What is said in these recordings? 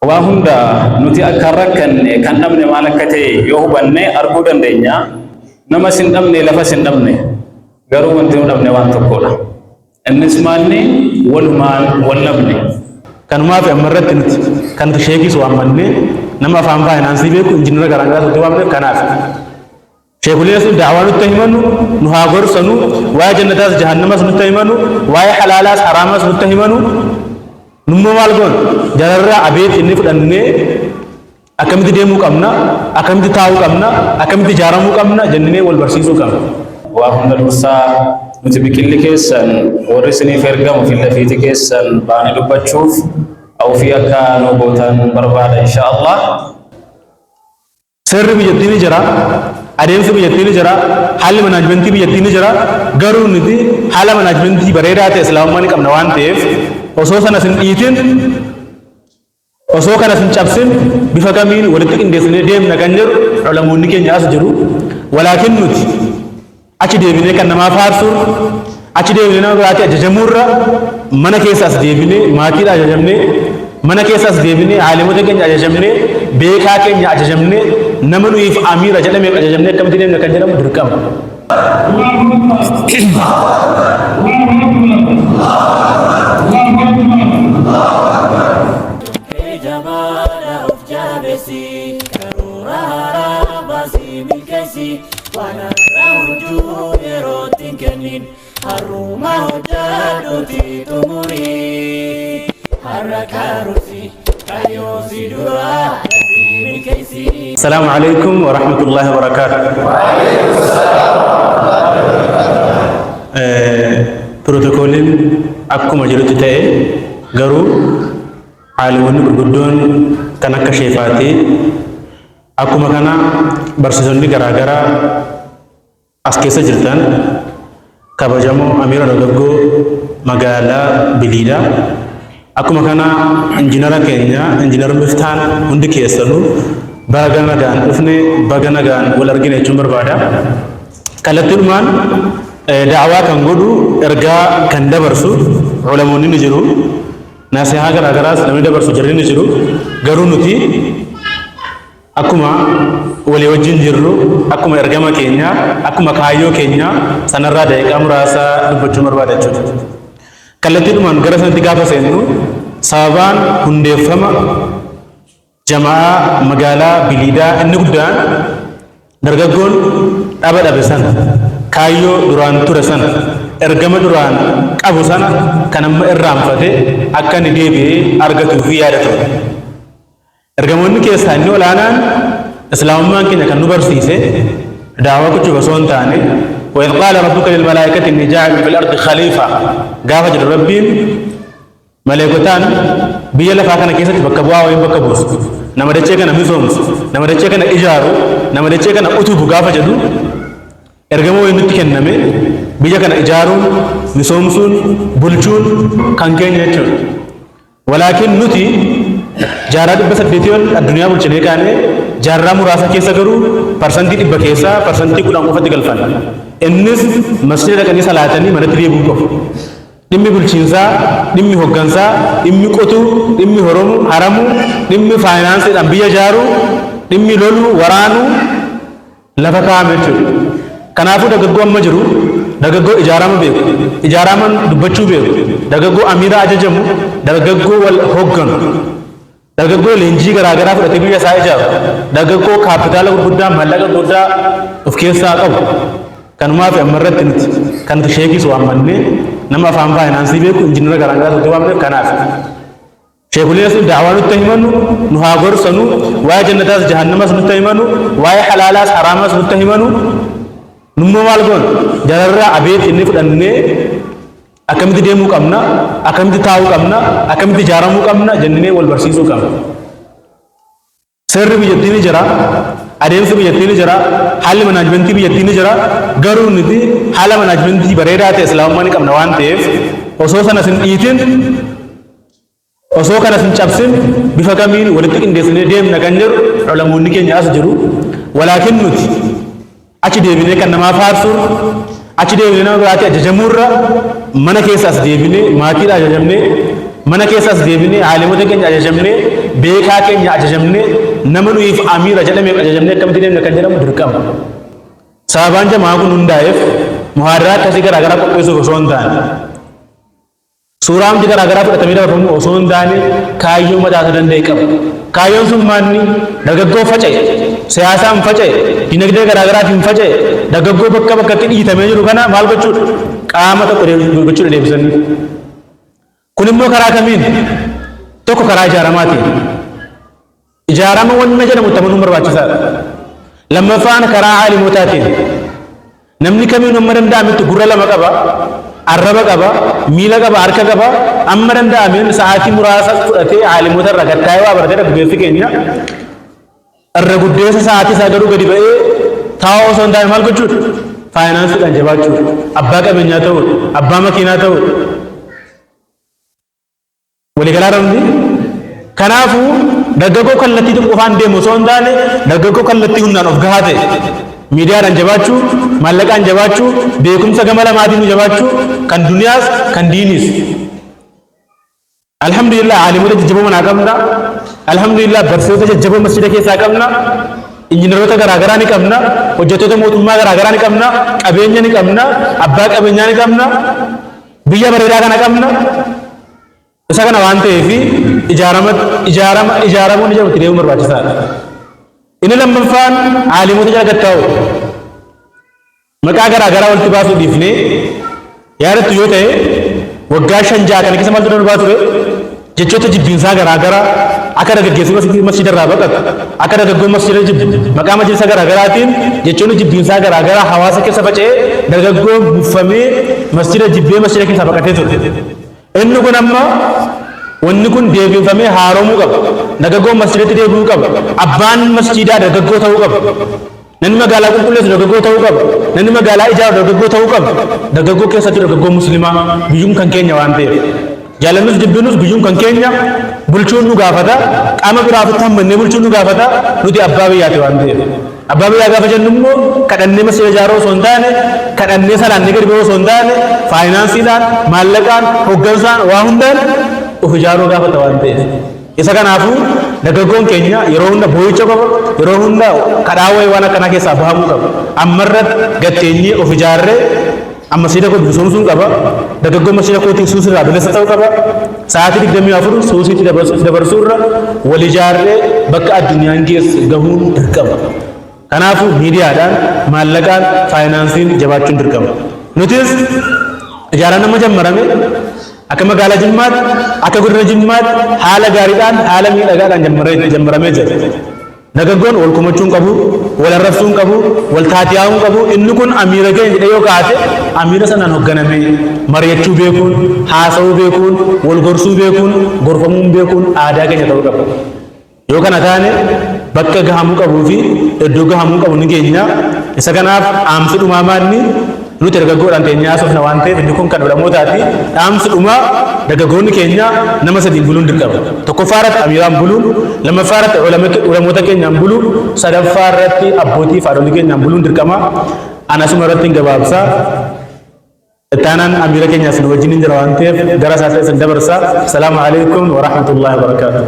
Waa hunda nuti akka rakkanne kan dhabne maal akka ta'e yoo hubanne arguu dandeenya. Namas hin dhabne, lafas hin dhabne. Garuu wanti nu dhabne waan tokkodha. Innis maalni? Walumaan wal dhabne. Kanumaaf amma irratti nuti kan nuti sheekiis waammannee nama afaan faayinaansii beeku, injiinara garaagaraa nuti waamneef kanaaf. Sheekuleen sun da'awaa nutti himanu, nu haa gorsanu, waa'ee jannataas jahannamas nutti himanu, waa'ee halaalaas haraamaas nutti himanu. Nummoo maal goon? Jararraa abeet inni fudhannee akkamitti deemuu qabna, akkamitti taa'uu qabna, akkamitti ijaaramuu qabna jennee wal barsiisuu qabna. Waa hunda dursaa nuti biqilli keessan warri isiniif ergamu fillafiiti keessan baanii dubbachuuf awfii akka nu gootan barbaada insha Allah. Seerri biyyattii ni jira, adeemsi biyyattii ni jira, haalli manaajmentii biyyattii ni jira. Garuu nuti haala manaajmentii bareedaa ta'e islaamummaa ni qabna waan ta'eef, osoo sanas hin dhiitin, osoo kanas hin cabsin, bifa kamiin walitti qindeessinee deemna kan jedhu ulamoonni keenya as jiru. Walaakin nuti achi deebinee kan namaa faarsuurra, achi deebinee nama biraatti ajajamuurra, mana keessa as deebinee maatiidha ajajamnee, mana keessa as deebinee aalimota keenya ajajamnee, beekaa keenya ajajamnee, nama nuyiif amiira jedhameef ajajamnee akkamitti deemna kan jedhamu dirqama. Jabaadha of jabeessi, karoora haaraa baasii milkeessi, waan har'a hojjuu yerootti hin kennin, har'uma hojjadhuuti xumurii, har'a karoorsi kaayyoo si dura dafii milkeessi. Assalaamu alaikum wa rahmatullahi wa barakaatuh. Pirootokooliin akkuma jirutti ta'e, garuu aalimonni gurguddoon kan akka sheefaatii, akkuma kana barsiisonni garaagaraa as keessa jirtan, kabajamoo amiira dargaggoo magaalaa Biliidaa, akkuma kana injiinara keenya injiinar Miftaan, hundi keessanuu baga nagaan dhufne, baga nagaan wal argine jechuun barbaada. Kallattiidhumaan da'awaa kan godhu, ergaa kan dabarsu ulamoonni ni jiru. Nasihaa garaagaraas namni dabarsu jarri ni jiru. Garuu nuti akkuma walii wajjin jirru, akkuma ergama keenya, akkuma kaayyoo keenya sanarraa daqiiqaa muraasa dubbachuu barbaada jechuudha. Kallattiidhumaan gara sanatti gaafa seennu, sababaan hundeeffama jama'aa magaalaa Biliidaa inni guddaan dargaggoon dhaba dhabe sana, kaayyoo duraan ture sana, ergama duraan qabu sana kan amma irraanfate akka inni deebi'ee argatuu fi yaada ture. Ergamoonni keessaa inni olaanaan islaamummaan keenya kan nu barsiise daawaa gochuuf osoo hin taane, وإذ قال ربك للملائكة إني جاعل في الأرض خليفة gaafa jedhu, Rabbiin maleekotaan biyya lafaa kana keessatti bakka bu'aa wayiin bakka buusu, nama dachee kana misoomsu, nama dachee kana ijaaru, nama dachee kana utubu gaafa jedhu, ergama wayiin nutti kenname. Biyya kana ijaaruun, misoomsuun, bulchuun kan keenya jechuudha. Walaakin nuti jaarraa 800 ol addunyaa bulchinee kaane, jaarraa muraasa keessa garuu 100% keessaa 10% qofatti galfanna. Innis masjida dhaqanii salaatanii manatti deebi'uu qofa. Dhimmi bulchiinsaa, dhimmi hoggansaa, dhimmi qotuu, dhimmi horomuu, haramuu, dhimmi faayinaansiidhaan biyya ijaaruu, dhimmi loluu, waraanuu lafa kaa'ame jechuudha. Kanaafuu dargaggoo amma jiru, dargaggoo ijaarama beeku, ijaaraman dubbachuu beeku, dargaggoo amiira ajajamu, dargaggoo wal hogganu, dargaggoo leenjii garaagaraa fudhatee biyya isaa ijaaru, dargaggoo kaapitaala gurguddaa, maallaqa gurguddaa of keessaa qabu. Kanumaaf amma irratti nuti kan nuti sheekiis waammannee nama afaan faayinaansii beeku, injiinara garaagaraa nuti waamneef kanaaf. Sheekuleen sun da'awaa nutti himanu, nu haa gorsanu, waa'ee jannataas jahannamas nutti himanu, waa'ee halaalaas haraamaas nutti himanu. Nummoo maal goon? Jararraa abeet inni fudhannee akkamitti deemuu qabna, akkamitti taa'uu qabna, akkamitti ijaaramuu qabna jennee wal barsiisuu qabna. Seerri biyyattii ni jira, adeemsi biyyattii ni jira, haalli manaajmentii biyyattii ni jira. Garuu nuti haala manaajmentii bareedaa ta'e islaamummaa ni qabna waan ta'eef, osoo sanas hin dhiitin, osoo kanas hin cabsin, bifa kamiin walitti qindeessinee deemna kan jedhu ulamoonni keenya as jiru. Walaakin nuti achi deebinee kan namaa faarsuurra, achi deebinee nama biraatti ajajamuurra, mana keessa as deebinee maatiidha ajajamnee, mana keessa as deebinee aalimota keenya ajajamnee, beekaa keenya ajajamnee, nama nuyiif amiira jedhameef ajajamnee akkamitti deemna kan jedhamu dirqama. Sababaan jamaa kun hundaa'eef muhaadaraa akkasii garaagaraa qopheessuuf osoo hin taane, suuraa hundi garaagaraa fudhatamee dabarfamu osoo hin taane, kaayyoo mataa isaa danda'e qaba. Kaayyoon sun maanni? Dargaggoo faca'e, siyaasaan faca'e, dinagdee garaagaraatiin faca'e, dargaggoo bakka bakkatti dhiitamee jiru kana maal gochuudha? Qaama tokko gochuudha deebisanii. Kun immoo karaa kamiin? Tokko karaa ijaaramaatiin. Ijaarama wanna jedhamu itti amanuun barbaachisaadha. Lammaffaan karaa aalimootaatiin. Namni kamiin amma danda'ametti gurra lama qaba, arraba qaba, miila qaba, harka qaba. Amma danda'ameen sa'aatii muraasa fudhatee aalimoota irraa gattaa'ee waa baratee dargaggeessi keenya irra guddeessa sa'aatii isaa garuu gadi ba'ee taa'uu osoo hin taane maal gochuudha? Faayinaansiidhaan jabaachuudha. Abbaa qabeenyaa ta'uudha. Abbaa makiinaa ta'uudha. Waliigalaa ramdi. Kanaafuu dargaggoo kallattii tokko qofaan deemu osoo hin taane, dargaggoo kallattii hundaan of gahaa ta'e, miidiyaadhaan jabaachuu, maallaqaan jabaachuu, beekumsa gama lamaatiin jabaachuu, kan duniyaas kan diiniis. Alhamdulillah, aalimota jajjaboo manaa qabna. Alhamdulillah, barsiisota jajjaboo masjida keessaa qabna. Injiinaroota garaagaraa ni qabna. Hojjettoota mootummaa garaagaraa ni qabna. Qabeenya ni qabna. Abbaa qabeenyaa ni qabna. Biyya bareedaa kana qabna. Isa kana waan ta'eef ijaarama ijaarama ijaaramuun ija itti deemuun barbaachisaadha. Inni lammaffaan aalimota jala gattaa'u. Maqaa garaa garaa walitti baasuu dhiifnee, yaadattu yoo ta'e, waggaa 5 6 kana keessa maaltu darbaa ture? Jechoota jibbiinsaa garaa garaa, akka dargaggeessi masjida irraa baqatu, akka dargaggoon masjida jibbu, maqaa majlisa garaa garaatiin jechoonni jibbiinsaa garaa garaa hawaasa keessa faca'ee, dargaggoon buffamee masjida jibbee masjida keessaa baqatee ture. Inni kun amma wanni kun deebifamee haaromuu qaba. Dargaggoon masjidatti deebi'uu qaba. Abbaan masjidaa dargaggoo ta'uu qaba. Namni magaalaa qulqulleessu dargaggoo ta'uu qaba. Namni magaalaa ijaaru dargaggoo ta'uu qaba. Dargaggoo keessatti dargaggoo muslimaa, biyyuun kan keenya waan ta'eef. Jaalannus jibbinus biyyuun kan keenya, bulchuun nu gaafata. Qaama biraa ofitti hammannee bulchuun nu gaafata. Nuti abbaa biyyaati waan ta'eef. Abbaa biyyaa gaafa jennu immoo kadhannee masjida ijaaruu osoo hin taane, kadhannee salaannee gadi ba'uu osoo hin taane, faayinaansiidhaan, maallaqaan, hoggansaan, waa hundaan of ijaaruu gaafata waan ta'eef. Isa kanaafuu dargaggoon keenya yeroo hunda boo'icha qofa, yeroo hunda kadhaa wayii waan akkanaa keessaa bahamuu qaba. Ammarratti gatteenyee of ijaarree, amma masjida koo bilisoomsuun qaba. Dargaggoon masjida kootiin suusii irraa bilisa ta'uu qaba. Sa'aatii 24 suusiitti dabarsuu irra wal ijaarree bakka addunyaan geessu gahuun dirqama. Kanaafuu miidiyaadhaan, maallaqaan, faayinaansiin jabaachuun dirqama. Nutis ijaaraan amma jammarame akka magaalaa Jimmaatti, akka godina Jimmaatti haala gaariidhaan, haala miidhagaadhaan jammaramee jira. Dargaggoon wal komachuu hin qabu, wal arrabsuu hin qabu, wal taatiyaa'uu hin qabu. Inni kun amiira keenya jedhee yoo kaase, amiira sanaan hoogganamee mari'achuu beekuun, haasa'uu beekuun, wal gorsuu beekuun, gorfamuun beekuun aadaa keenya ta'uu qaba. Yoo kana taane bakka gahamuu qabuu fi iddoo gahamuu qabu ni geenya. Isa kanaaf dhaamsi dhumaa maanni? Nuti dargaggoodhaan teenyee haasofna waan ta'eef, inni kun kan ulamootaati. Dhaamsi dhumaa, dargaggoonni keenya nama sadiin buluun dirqama. Tokkoffaa irratti amiiraan buluun, lammaffaa irratti ulamoota keenyaan buluu, sadaffaa irratti abbootii fi haadholii keenyaan buluun dirqama. Ana asuma irratti hin gabaabsa. Ittaanaan amiira keenyaas nu wajjin hin jira waan ta'eef gara isaa isin dabarsa. Salaamu alaikum wa rahmatullahi wa barakaatuh.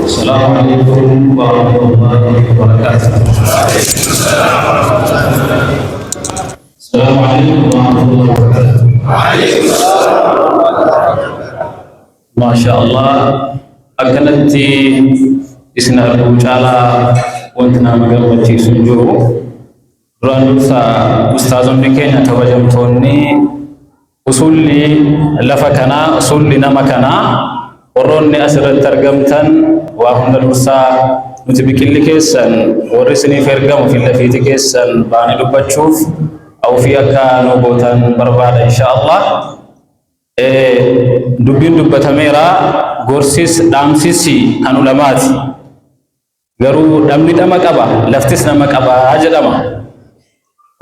السلام عليكم ورحمة الله وبركاته. السلام عليكم ورحمة الله وبركاته. ما شاء الله، akkanatti isin arguu caalaa wanti nama gammachiisu hin jiru. Duraan dursa ustaazonni keenya kabajamtoonni, usulli lafa kanaa, usulli nama kanaa, warroonni asirratti argamtan, waa hunda dursaa nuti biqilli keessan warri isiniif ergamu fillafiiti keessan baanii dubbachuuf awfii akka nu gootan barbaada, insha Allah. Dubbiin dubbatameera, gorsis dhaamsis kan ulamaati. Garuu dhamni dhama qaba, laftis nama qaba jedhama.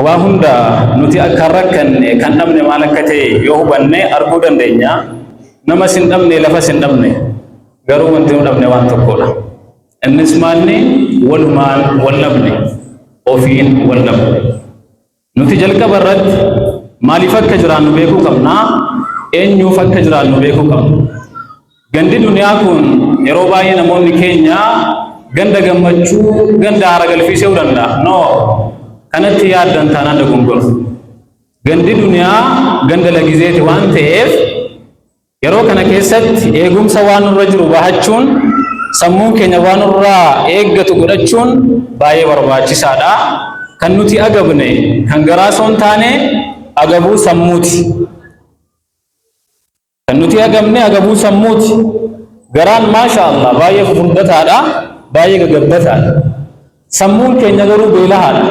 Waa hunda nuti akka rakkanne, kan dhabne maal akka ta'e yoo hubanne arguu dandeenya. Namas hin dhabne, lafas hin dhabne. Garuu wanti nu dhabne waan tokkodha. Innis maalni? Walumaan wal dhabne, ofiin wal dhabne. Nuti jalqaba irratti maaliif akka jiraannu beekuu qabna, eenyuuf akka jiraannu beekuu qabna. Gandi duniyaa kun yeroo baay'ee namoonni keenya ganda gammachuu, ganda haara galfii se'uu danda'a. No, kanatti yaaddan taanaan dogongora. Gandi duniyaa ganda lagizeeti waan ta'eef, yeroo kana keessatti eegumsa waan nurra jiru bahachuun, sammuun keenya waan nurraa eeggatu godhachuun baay'ee barbaachisaadha. Kan nuti agabne kan garaa osoo hin taane agabuu sammuuti. Kan nuti agabne agabuu sammuuti. Garaan, maasha Allah, baay'ee fufurdataadha, baay'ee gagabbataadha. Sammuun keenya garuu beelahaadha.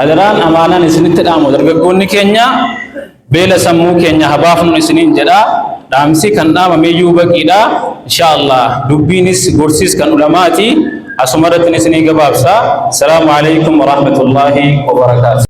Adaraan amaanaan isinitti dhaamu, dargaggoonni keenya, beela sammuu keenya habaafnu isiniin jedha. Dhaamsi kan dhaamameyyuu baqiidha. Insha Allah dubbiinis gorsis kan ulamaati. Asuma irratti isinii gabaabsa. Salaamu alaikum wa rahmatullahi wa barakaatuh.